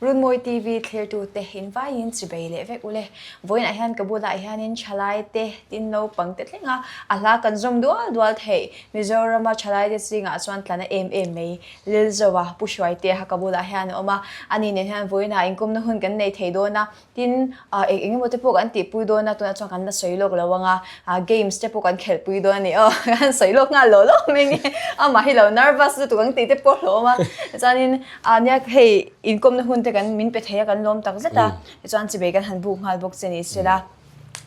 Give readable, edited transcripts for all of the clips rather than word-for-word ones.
Runmawi TV thlirtute invaiin chibei leh vek ule. Vawiinah hian ka bulah hianin thalaite tin naupangte thlenga a hla kan zawm dual dual theih. Mizorama thalaite zingah chuan tlana em em mai Lilzoa Pu Hruaitea ka bulah hian a awm a. Ani nen hian vawiinah inkawmna hun kan nei thei dawn a. Tin, eng eng emaw te pawh kan tihpui dawn a, tunah chuan kan la sawi lawk lo ang a, games te pawh kan khelhpui dawn a ni aw, kan sawi lawk nghal lo lawk mai nge, amah hi lo nervous lutuk ang tih te pawh hlawm a, chuanin nia hei inkawmna hun te kan min pe thei a kan lawm tak zet a, tichuan chibei kan han buk nghal bawk che ni sela.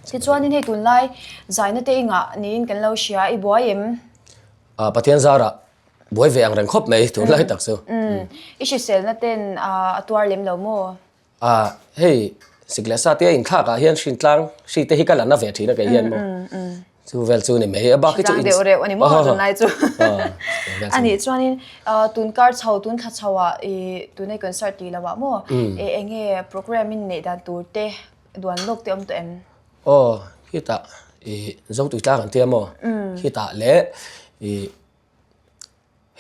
Tichuanin hei tunlai zaina te i ngah niin kan lo hria, i buai em? Pathian zarah buai ve ang reng khawp mai tunlai tak chu. I hriselna ten a tuar lem lo maw? A hei sik leh sa te a inthlak ah hian hrin tlang hri te hi ka la na ve thin a kei hian maw chu vel chu ni mai a bak hi chu in deuh reuh ani maw tunlai chu ani chuanin tun kar chho tun thla chho ah i tunei concert tih lo ah maw e enge program in neih dan tur te duan lawk te awm tawh em aw khitah i zotui tlang an tia maw khitah leh i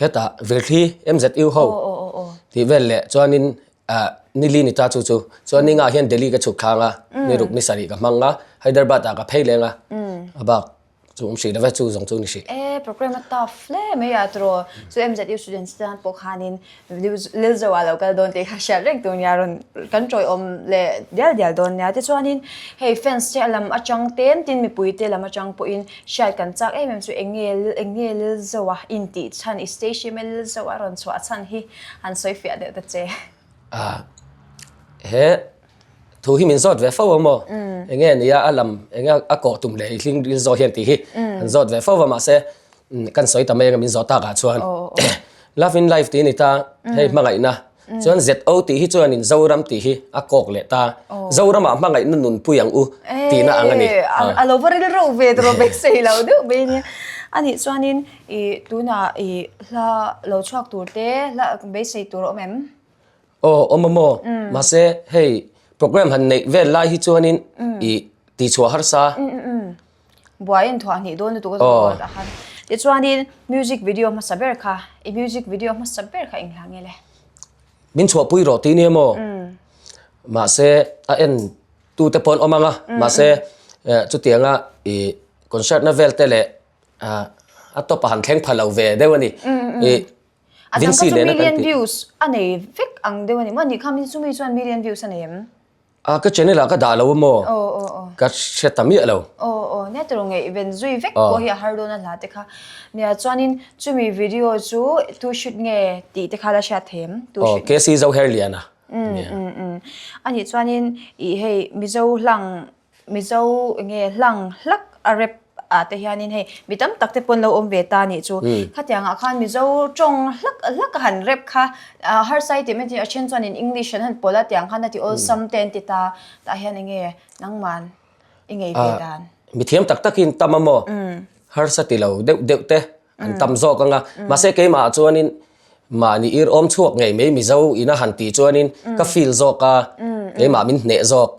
Hetah Virthli MZU ho tih vel leh chuanin nili ni ta chu chu chuan ningah hian Delhi ka chhuk thlang a ni ruk ni sarih ka hmang a Hyderabad ah ka phei leng a a bak chu awm hrih lo ve chu zawng chu ni hrih. E program a tough hle mai a tiraw chu MZU students te tan pawh khanin Lilzo ah lo kal dawn tih kha hriat reng tur nia rawn kan tawiawm leh dial dial dawn nia tichuanin hei fans te lam atang ten tin mipui te lam atang pawhin Hriat kan chak em em chu eng nge eng nge Lilzo a intih chhan i station a Lilzo a rawn chhuah chhan hi han sawi fiah deuh ta che. Ah he thu hi min zawt ve fo a maw? Eng nge nia a lam eng nge a kawh tum leh i hling Lilzo hian tih hi han zawt ve fo va mahse kan sawi ta mai anga min zawh takah chuan Love in life tih a ni ta hei hmangaihna Chuan ZO tih hi chuanin Zoram tih hi a kawk leh ta. Zoramah hmangaihna nunpui ang u tihna ang a ni. A lo va rilru ve tawh beisei lo deuh mai nia. A nih chuanin i tunah i hla lo chhuak tur te hla beisei tur a awm em? Aw awm a maw? Mahse hei program han neih vel lai hi chuanin i tihchhuah harsa. Buai in thuah hnih dawn lutuk a zawh a han. Tichuanin music video hmasa ber kha, i music video hmasa ber kha eng hla nge le? Min chhuahpui rawh tih nia maw? Mahse a en tu te pawh an awm ang a, mahse chutianga i concert na vel te leh a top a han thleng pha lo ve deuh a ni. A dang kha chu million views a nei vek ang deuh a ni maw? Ni kha chumi chuan million views a nei em? A ka channel ah ka dah lo a maw? Aw aw aw. Ka hre ta miah lo. Aw aw nia tawrh ngeih ven zui vek pawh hi a har dawn a hla te kha. Nia chuanin chumi video chu tu shoot nge tih te kha la hriat thei em? Tu shoot nge? Aw KC Zoherliana. Um um um. Anih chuanin ih hei Mizo hlang Mizo nge hlang hlak a rap ah te hianin hei mi tam tak te pawn lo awm ve ta nih chu. Khatiang ah khan Mizo tawng hlak hlak a han rap kha harsa i tih mai a then chuan in English an han pawlh a tiang khan a ti awlsam te an ti ta tah hian eng nge nangman i ngei ve dan. Mi thiam tak takin tam a maw? Harsa ti lo deuh deuh te an tam zawk ang a. Mahse keimah ah chuanin mahni ir awm chhuak ngei mai Mizo in a han tih chuanin ka feel zawk a keimah min hneh zawk.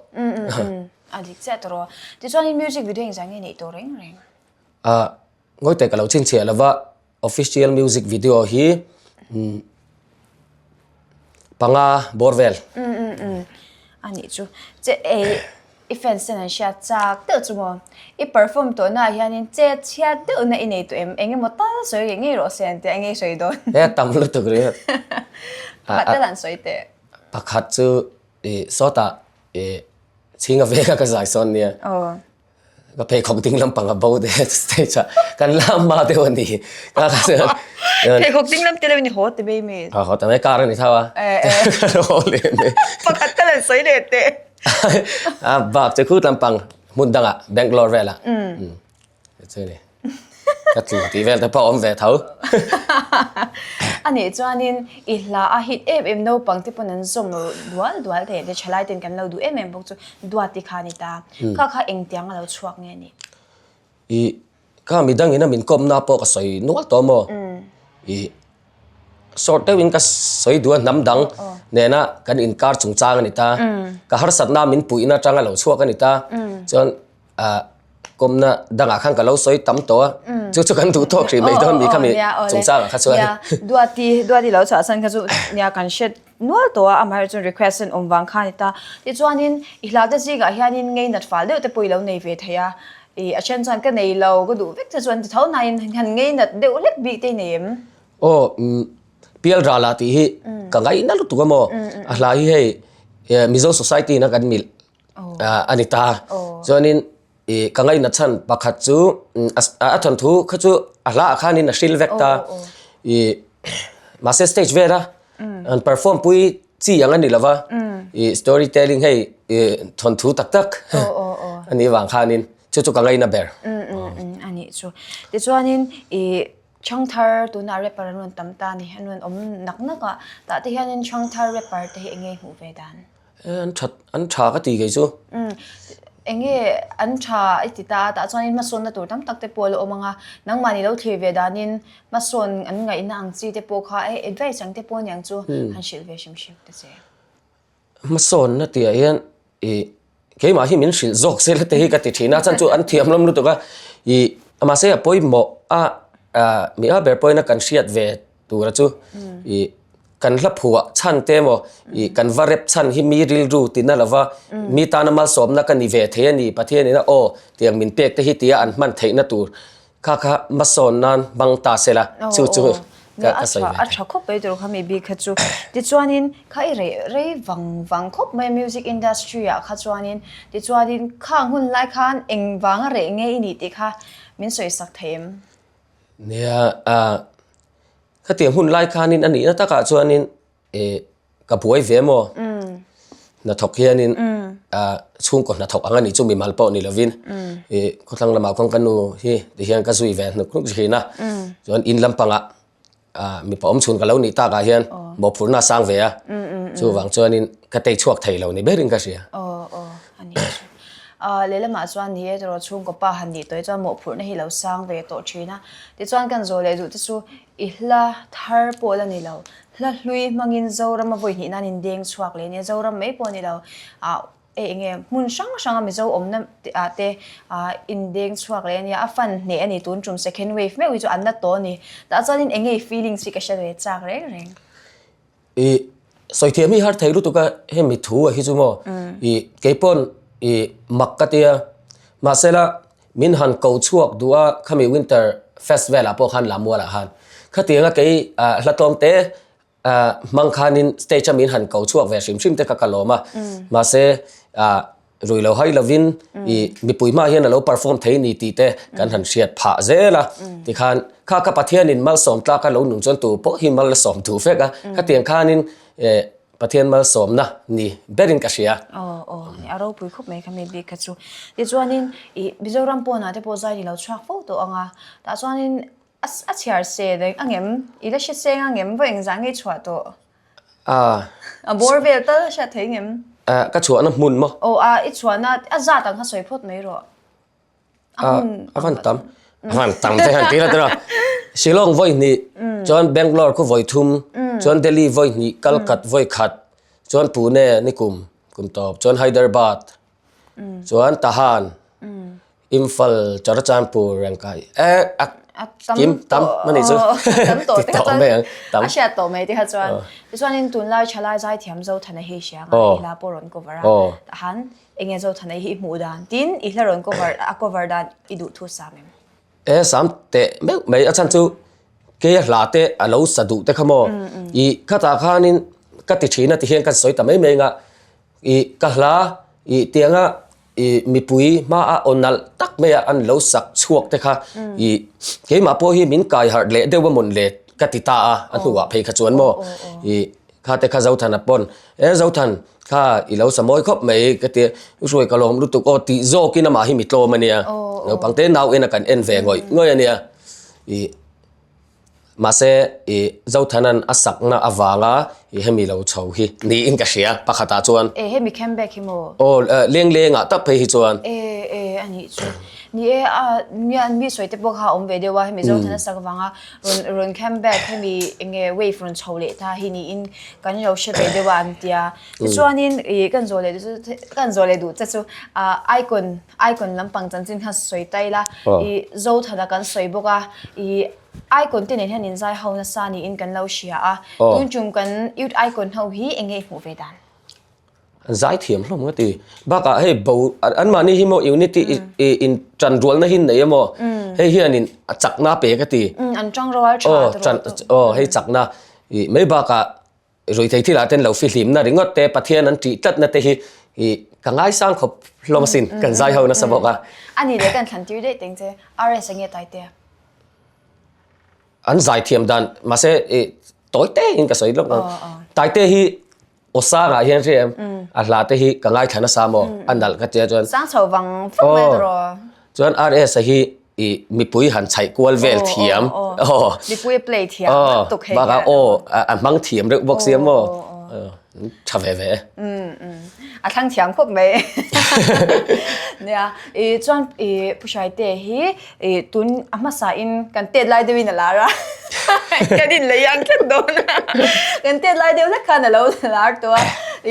A dik chiah tawh rawh. Tichuanin music video engzah nge neih tawh reng reng? Ah, ngawite ka lo chhinchhiah lova official music video hi panga bawr vel. Um um um a nih chu. Che ei i fans ten an hriat chak deuh chu maw? I perform tawh naah hianin che chhiat deuh na i nei tawh em? Eng emaw tal sawi ngei ngei rawh se an tia eng nge sawi dawn? He tam lutuk ringawt. Pakhat tal an sawi teh. Pakhat chu i sawtah I chhinga veka ka zai sawn nia. Ka pheikhawk ding lampang a bo te stage ah kan lam hma deuh a ni. Ka ka chuan Pheikhawk ding lam te lo in i haw ti mai mi. A haw ta mai kar a ni tho a. Ka haw leh mai. Pakhat tal an sawi leh teh. A bak chu khut lampang hmun dangah Bangalore velah. Chu ni. Ka tlu tih vel te pawh awm ve tho. A nih chuanin i hla a hit em em naupang te pawn an zawm dual dual thei te thalai ten kan lo duh em em bawk chu duat i kha a ni ta. Kha kha engtiang a lo chhuak nge ni? I kha midang ina min kawmna pawh ka sawi nual tawh maw? I short deuhin ka sawi duh a hnam dang nena kan inkar chungchang a ni ta. Ka harsatna min puihna atanga lo chhuak a ni ta. Chuan ah. kawmna dangah khan ka lo sawi tam tawh a, chu chu kan duh tawk hrih mai dawn mi kha mi chungchangah kha chuan. Nia, Duati, Duati lo chhuahsan kha chu nia kan hre nual tawh a, amaherawhchu chuan request an awm vang kha a ni ta. Tichuanin i hla te zingah hianin ngei nat fal deuh te pawh i lo nei ve thei a, i a then chuan ka nei lo, ka duh vek te chuan ti tho nain han ngei nat deuh hlek bik te i nei em? Aw, Pial Rala tih hi ka ngaihna lutuk a maw? A hla hi hei Mizo Society in a kan milh a ni ta. Chuanin i ka ngaihna chhan pakhat chu a thawnthu kha chu a hla ah khanin a hril vek ta. I mahse stage vela an perform pui chi ang a ni lova. I story telling hei i thawnthu tak tak a nih vang khanin chu chu ka ngaihna ber. A nih chu. Tichuanin i Changthar tunah rapper an rawn tam ta a ni, an rawn awm nak nak a, tah te hianin Changthar rapper te hi eng nge hmuh ve dan? E, an that, an tha ka ti kei chu. Umm, eng nge an tha i ti ta a, tah chuanin hmasawnna tur tam tak te pawh a la awm ang a, nangmahni lo thlir ve danin hmasawn an ngaihna ang chi te pawh kha e advice ang te pawh aniang chu han hrilh ve hrim hrim ta che. Hmasawnna tihah hian ih keimah hi min hrilh zawk se la te hi ka ti thin a, chhan chu an thiam hlawm lutuk a, ih mahse a pawimawh a ah mi a ber pawhin a kan hriat ve tura chu ih kan hla phuah chhan te emaw ih kan va rep chhan hi mi rilru tina lova mi tana malsawmna ka ni ve thei a ni Pathian ina aw tiang min pek te hi tia an hman theihna tur Kha kha hmasawn nan hmang ta se la, chu chu ka sawi ve thei. A tha khawp mai tur kha mi bik kha chu. Tichuanin kha i rei rei vang vang khawp mai a music industry ah kha chuanin tichuanin khang hun lai khan eng vanga reh nge i nih tih kha min sawi sak thei em? Nia, khatiang hun lai khanin a nihna takah chuanin Eh ka buai ve maw? Hnathawk hianin chhungkaw hnathawk ang a nih chu mimal pawh ni lovin eh khawthlang lamah khawn ka nu hi tihian ka zui ve hnuk hnuk thin a, chuan in lampangah mipa awm chhun ka lo nih takah hian mawhphurhna a sang ve a, chuvang chuanin ka tei chhuak thei lo ni berin ka hria. Aw aw a nih chu. Lehlamah chuan ni e tawrh chhungkaw pa han nih tawh hi chuan mawhphurhna hi lo sang ve tawh thin a, tichuan kan zawh leh duh te chu I hla thar pawh la ni lo, hla hlui hmangin Zoram a vawi hnih nan in deng chhuak leh nia, Zoram mai pawh ni lo, ah e enge hmun hrang hranga Mizo awmna ah te ah in deng chhuak leh ania, a fan hneh a ni tun tum second wave meuh hi chu an la tawh a ni, tah chuanin enge i feelings hi ka hre ve chak reng reng. I sawithiam hi har thei lutuk a, hemi thu a hi chu maw i keipawn i mak ka tia, mahsela min han ko chhuak duh a khami winter fest velah pawh khan Lamual ah khan khatianga kei hla tlawm te hmang khanin stage a min han ko chhuak ve hrim hrim te kha ka lawm a, mahse ah Rui lo hai lovin i mipui hma hian a lo perform thei ni tih te kan han hriat phah zel a. Tikhan kha ka Pathianin malsawm tlak a lo nung chuan tu pawh hi mal a sawm duh vek a. Khatiang khanin eh Pathian malsawmna ni berin ka hria. Aw aw a ropui khawp mai kha mi bik kha chu. Tichuanin i Mizoram pawnah te pawh zai ni lo chhuak fo tawh ang a. Tah chuanin a chhiar se reng angem? I la hre seng angem? Vawi engzah nge i chhuah tawh? A. A bawr vel tal a hriat thei ngem? A, ka chhuahna hmun maw? Aw, a, i chhuahna, a zat ang kha sawi phawt mai rawh. A hmun. A van tam. A van tam te han ti la tira. Shillong vawi hnih, chuan Bangalore khu vawi thum, chuan Delhi vawi hnih, Kalkat vawi khat, chuan Pune nikum kum tawp, chuan Hyderabad, Chuan Tahan, Imphal, Churachandpur reng kai eh a kim tam a nih chu ti tawh mai ang tam. A hriat tawh mai te kha chuan tichuanin tunlai thalai zaithiam Zothana hi hria anga i hla pawh rawn cover a tahan enge Zothana hi i hmuh dan tin i hla rawn cover a cover dan i duh thu sam em? E sam teh meuh mai a chhan chu keia hla te a lo sa duh te kha maw i khatah khanin ka ti thin a ti hian kan sawi ta mai mai anga I ka hla i tianga i mipui hmaa aw nalh tak maia an lo sak chhuak te kha i keimah pawh hi min kai harh leh deuh a mawn le ka ti ta a, a hnuah phei kha chuan maw i kha te kha Zothan a pawn e Zothan kha i lo sa mawi khawp mai ka ti u hruai ka lawm lutuk aw tih zawkin amah hi mi tlawm a nia naupang te nau ena kan en ve ngawih ngawih a nia i Mahse, i Zothanan a sakna avanga i hemi lo chho hi niin ka hria pakhatah chuan. E, hemi comeback hi maw? Aw, leng lengah tak phei hi chuan. E, e, a nih chu. Ni e, a nia mi sawi te pawh kha a awm ve deuh a, hemi Zothana sak vanga rawn rawn come back hemi enge wave rawn chho leh ta hi niin kan lo hre ve deuh a an tia. Tichuanin ih kan zawh leh chu kan zawh leh duh che chu ah icon icon lampang chanchin kha sawi ta ila ih Zothana kan sawi bawk a ih icon te nen hian inzai ho nasa niin kan lo hria a, tun tum kan youth icon ho hi enge i hmuh ve dan? An zai thiam hlawm nga ti. Bakah hei bo anmahni hi maw unity i in tan rualna hi nei emaw hei hianin a chakna pe ka ti. An tang rual tha tawh rawh tawh. Aw hei chakna i mai bakah ruihthei thilah ten lo fihlimna ringawt te Pathian an tih tlatna te hi i ka ngaisang khawp hlawm asin kan zai ho nasa bawk a. Ani leh kan thlan tir daih teng che RS enge Taitea. An zai thiam dan mahse i tawi te in ka sawi lawk ang. Taite hi Aw sangah hian hria em a hla te hi ka ngaithla nasa maw a nalh ka tia chuan Sang chho vang vang mai tawh. Chuan RS a hi i mipui han chhaih kual vel thiam. Aw mipui a play thiam lutuk hei. Bakah aw a hmang thiam reuh bawk sia maw. Tha ve ve e. A thlang thiam khawp mai. Nia i chuan i Pu Hraite hi I tun a hmasa in kan tet lai deuhin a lar a, kan inlei ang tlat dawn a, kan tet lai deuh hlek khan a lo lar tawh a,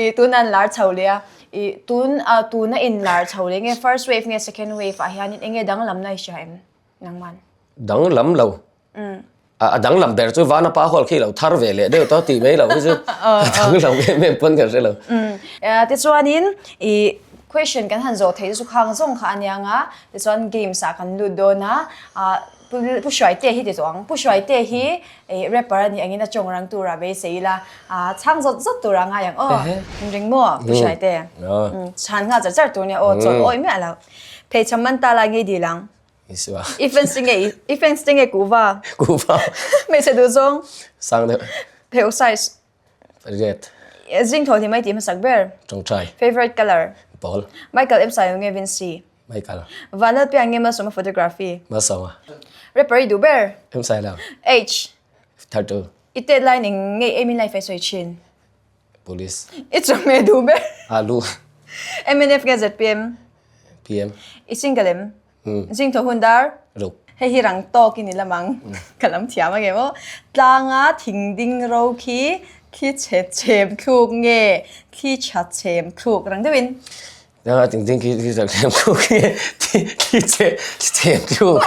i tun an lar chho leh a, i tun a tuna in lar chho leh nge first wave nge second wave ah hianin enge danglamna i hria em nangman? Danglam lo. A danglam ber chu Vana pa hual khi lo thar ve leh deuh tawh tih mai lo hi chu a danglam em em pawn kan hre lo. Tichuanin i question kan han zawh theih chu khang zawng kha a nia nga, tichuan games ah kan lut dawn a, Pu Hruaite hi ti tawh ang, Pu Hruaite hi rapper a nih angin a tawng rang tura beisei ila, chhang zawt zawt tura ngai ang aw, ring maw Pu Hruaite? Chhan nghal char char tur nia aw, chawlh awih miah lo. Pheichham man ta lai ngei dil ang. Isua. I fans te nge i fans te nge kuhva? Kuhva. Hmeichhe duh zawng. Sang deuh. Pheuh size. Red. Zing thaw hlim ai tih hmasak ber. Tawngtai. Favorite color. Pawl. Michael M Sailo nge Vincy? Michael. Vanlalpiang nge Malsawma photography? Malsawma. Rapper i duh ber? M Sailo. Age. 32. I tet lai ning nge aim in life ai sawi thin? Police. I chawhmeh duh ber. Alu. MNF nge ZPM? PM. I single em? Zing thaw hun dar? Ruk. Hei hi rang tawk i ni lam ang. Ka lam thiam ange maw? Tlanga thing ding ro khi thli chhe chhem thluk nge thli tha chhem thluk rang deuhin? Tlanga thing ding khi thli chhe chhem thluk nge thli chhe chhem thluk?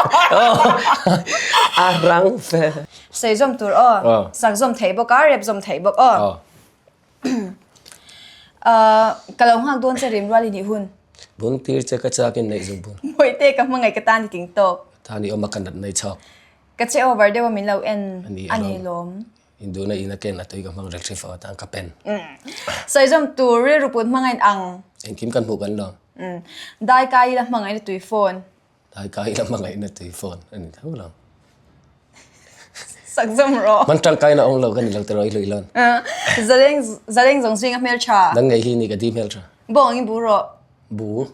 A rang fe. Sei zawm tur aw. Sak zawm theih bawk a, rep zawm theih bawk aw. Ka lo nghak dawn che rim rual i nih hun. Bun tir che ka chak in neih zung bun. Mawite ka hmangaih ka tan i ting tawk. Ta ni awm a ka nat nei chhawk. Ka che over deuh a min lo en a ni lawm. In duhna in a ken a tui ka hmang rel hri fo atan ka pen. Sawi zawm tur rilru put hmangaih ang. Engkim kan hmuh kan lawm. Dai kai ila hmangaih na tui phone. Dai kai ila hmangaih na tui phone a ni tho lo. Sak zawm rawh. Hman tangkai na awm lo ka ni lo tiraw i hlui lawn. Zaleng zaleng zawng zing a hmel tha. Nang ngei hi ni ka di hmel tha. Bawng in bu rawh. Bu.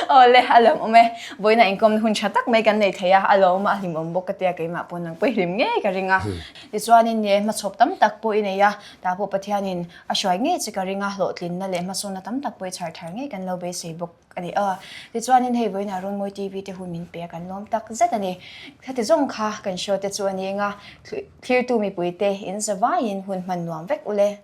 Awle a lawm awm e. Vawiina inkawmna hun tha tak mai kan nei thei a, a lawm a hlimawm bawk ka tia keimah pawh nang pawh i hlim ngei ka ring a. Tichuanin nge hmachhawp tam tak pawh i nei a, tah pawh Pathianin a hruai ngei che ka ring a, hlawhtlinna leh hmasawnna tam tak pawh i chhar thar ngei kan lo beisei bawk a ni a. Tichuanin hei vawiinah Rawnmawi TV te hun min pe a kan lawm tak zet a ni. Heti zawng kha kan show te chu a ni eng a, thlirtu mipuite in zavaiin hun hman nuam vek ule.